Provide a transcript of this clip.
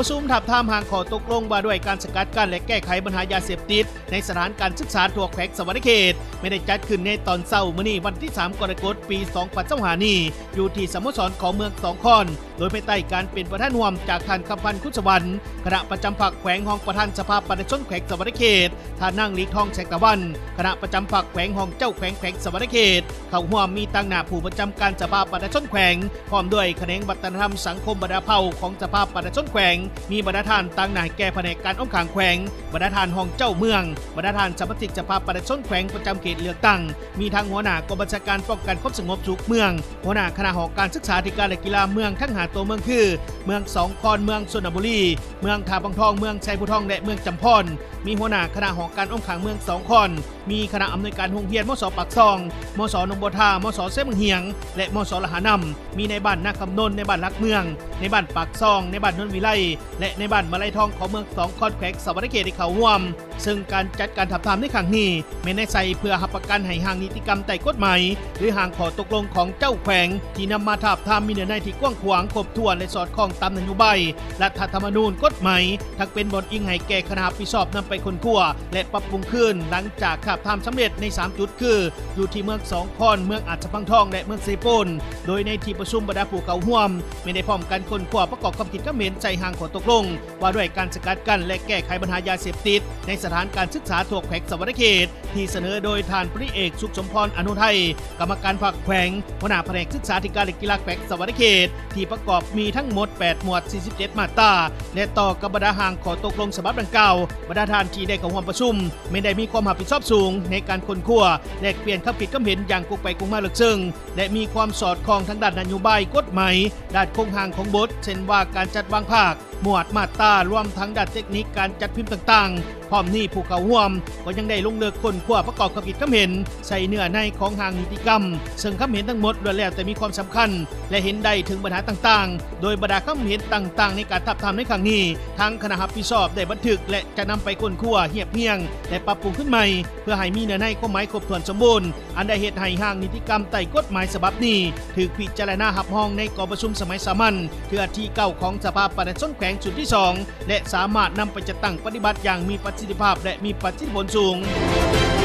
ປະຊຸມທາບທາມຮ່າງຂໍ້ຕົກລົງວ່າດ້ວຍການສະກັດກັ້ນ ແລະ ແກ້ໄຂບັນຫາຢາເສບຕິດໃນສະຖານການສຶກສາທົ່ວແຂວງສະຫວັນນະເຂດ ແມ່ນໄດ້ຈັດຂຶ້ນໃນຕອນເຊົ້າມື້ນີ້ ວັນທີສາມ ກໍລະກົດ ປີສອງພັນຊາວຫ້ານີ້ ຢູ່ທີ່ສະໂມສອນຂອງເມືອງສອງຄອນ ໂດຍພາຍໃຕ້ການເປັນປະທານຮ່ວມຈາກທ່ານ ຄຳພັນ ຄຸນສະຫວັນ ຄະນະປະຈຳພັກແຂວງ, ຮອງປະທານສະພາປະຊາຊົນແຂວງສະຫວັນນະເຂດ, ທ່ານນາງ ຫຼີກທອງ ແສງຕາວັນ ຄະນະປະຈຳພັກແຂວງ, ຮອງເຈົ້າແຂວງແຂວງສະຫວັນນະເຂດ ເຂົ້າຮ່ວມມີຕາງໜ້າຜູ້ປະຈຳການສະພາປະຊາຊົນແຂວງ ພ້ອມດ້ວຍຂະແໜງວັດທະນະທຳສັງຄົມບັນດາເຜົ່າຂອງສະພາປະຊາຊົນແຂວງ, ມີບັນດາທ່ານຕາງໜ້າແກ່ພະແນກການອ້ອມຂ້າງແຂວງ, ບັນດາທ່ານຮອງເຈົ້າເມືອງ, ບັນດາທ່ານສະມາຊິກສະພາປະຊາຊົນແຂວງປະຈຳເຂດເລືອກຕັ້ງ, ມີທັງຫົວໜ້າກອງບັນຊາການປ້ອງກັນຄວາມສະຫງົບສຸກເມືອງ, ຫົວໜ້າຄະນະຫໍການສຶກສາທິການ ແລະ ກິລາເມືອງທັງຫ້າຕົວເມືອງຄື ເມືອງສອງຄອນ, ເມືອງຊົນນະບູລີ, ເມືອງທ່າວັງທອງ, ເມືອງໄຊພູທອງ ແລະ ເມືອງຈຳພອນ, ມີຫົວໜ້າຄະນະຫໍການອ້ອມຂ້າງເມືອງສອງຄອນ, ມີຄະນະອຳນວຍການໂຮງຮຽນ ມສ ປາກຊ່ອງ, ມສ ໜອງບົວທາ, ມສ ເຊບາງຮຽງ ແລະ ມສ ລະຫານ້ຳ, ມີນາຍບ້ານນາຄຳນົນ, ນາຍບ້ານຫຼັກເມືອງ, ນາຍບ້ານປາກຊ່ອງ, ນາຍບ້ານນວນວິໄລ ແລະ ນາຍບ້ານມະໄລທອງ ຂອງເມືອງສອງຄອນ ແຂວງສະຫວັນນະເຂດ ໄດ້ເຂົ້າຮ່ວມ. ເຊິ່ງການຈັດການທາບທາມໃນຄັ້ງນີ້ ແມ່ນໄດ້ໃສ່ເພື່ອຮັບປະກັນໃຫ້ຮ່າງນິຕິກຳໃຕ້ກົດໝາຍ ຫຼື ຮ່າງຂໍ້ຕົກລົງຂອງເຈົ້າແຂວງ ທີ່ນຳມາທາບທາມມີເນື້ອໃນທີ່ກວ້າງຂວາງ, ຄົບຖ້ວນ ແລະ ສອດຄ່ອງຕາມນະໂຍບາຍ, ລັດຖະທຳມະນູນ, ກົດໝາຍ ທັງເປັນບ່ອນອີງໃຫ້ແກ່ຄະນະຮັບຜິດຊອບນຳໄປຄົ້ນຄວ້າ ແລະ ປັບປຸງຄືນ ຫຼັງຈາກທາບທາມສຳເລັດໃນສາມຈຸດຄື ຢູ່ທີ່ເມືອງສອງຄອນ, ເມືອງອາດສະພັງທອງ ແລະ ເມືອງເຊໂປນ, ໂດຍໃນທີ່ປະຊຸມບັນດາຜູ້ເຂົ້າຮ່ວມ ແມ່ນໄດ້ພ້ອມກັນຄົ້ນຄວ້າປະກອບຄຳຄິດຄຳເຫັນໃສ່ຮ່າງຂໍ້ຕົກລົງ ວ່າດ້ວຍການສະກັດກັ້ນ ແລະ ແກ້ໄຂບັນຫາຢາເສບຕິດໃນສະຖານການສຶກສາທົ່ວແຂວງສະຫວັນນະເຂດ ທີ່ສະເໜີໂດຍທ່ານ ພົນເອກ ສຸກສົມພອນ ອະນຸໄທ ກຳມະການພັກແຂວງ, ຫົວໜ້າພະແນກສຶກສາທິການ ແລະ ກິລາແຂວງສະຫວັນນະເຂດ ທີ່ປະກອບມີທັງໝົດແປດໝວດ ສີ່ສິບເຈັດມາດຕາ ແລະ ຕໍ່ກັບບັນດາຮ່າງຂໍ້ຕົກລົງສະບັບດັ່ງກ່າວ, ບັນດາທ່ານທີ່ໄດ້ເຂົ້າຮ່ວມປະຊຸມ ແມ່ນໄດ້ມີຄວາມຮັບຜິດຊອບສູງໃນການຄົ້ນຄວ້າ, ແລກປ່ຽນຄຳຄິດຄຳເຫັນຢ່າງກົງໄປກົງມາເລິກເຊິ່ງ ແລະ ມີຄວາມສອດຄ່ອງທາງດ້ານນະໂຍບາຍ, ກົດໝາຍ, ດ້ານໂຄງຮ່າງຂອງບົດ ເຊັ່ນວ່າການຈັດວາງພາກ, ໝວດ, ມາດຕາ, ລວມທັງດ້ານເຕັກນິກການຈັດພິມຕ່າງໆ. ພ້ອມນີ້ຜູ້ເຂົ້າຮ່ວມກໍຍັງໄດ້ລົງເລິກຄົ້ນຄວ້າປະກອບຄຳຄິດຄຳເຫັນໃສ່ເນື້ອໃນຂອງຮ່າງນິຕິກຳ, ເຊິ່ງຄຳເຫັນທັງໝົດລ້ວນແລ້ວແຕ່ມີຄວາມສຳຄັນ ແລະ ເຫັນໄດ້ເຖິງບັນຫາຕ່າງໆ. ໂດຍບັນດາຄຳເຫັນຕ່າງໆໃນການທາບທາມໃນຄັ້ງນີ້ ທາງຄະນະຮັບຜິດຊອບໄດ້ບັນທຶກ ແລະ ຈະນຳໄປຄົ້ນຄວ້າ, ຮຽບຮຽງ ແລະ ປັບປຸງຂຶ້ນໃໝ່ ເພື່ອໃຫ້ມີເນື້ອໃນຄວາມໝາຍຄົບຖ້ວນສົມບູນ, ອັນໄດ້ເຮັດໃຫ້ຮ່າງນິຕິກຳໃຕ້ກົດໝາຍສະບັບນີ້ ຖືກພິຈາລະນາຮັບຮອງໃນກອງປະຊຸມສະໄໝສາມັນເທື່ອທີເກົ້າຂອງສະພາປະຊາຊົນແຂວງຊຸດທີສອງ ແລະ ສາມາດນຳໄປຈັດຕັ້ງປະຕິບັດຢ່າງມີປະສິດທິພາບ ແລະ ມີປະສິດທິຜົນສູງ.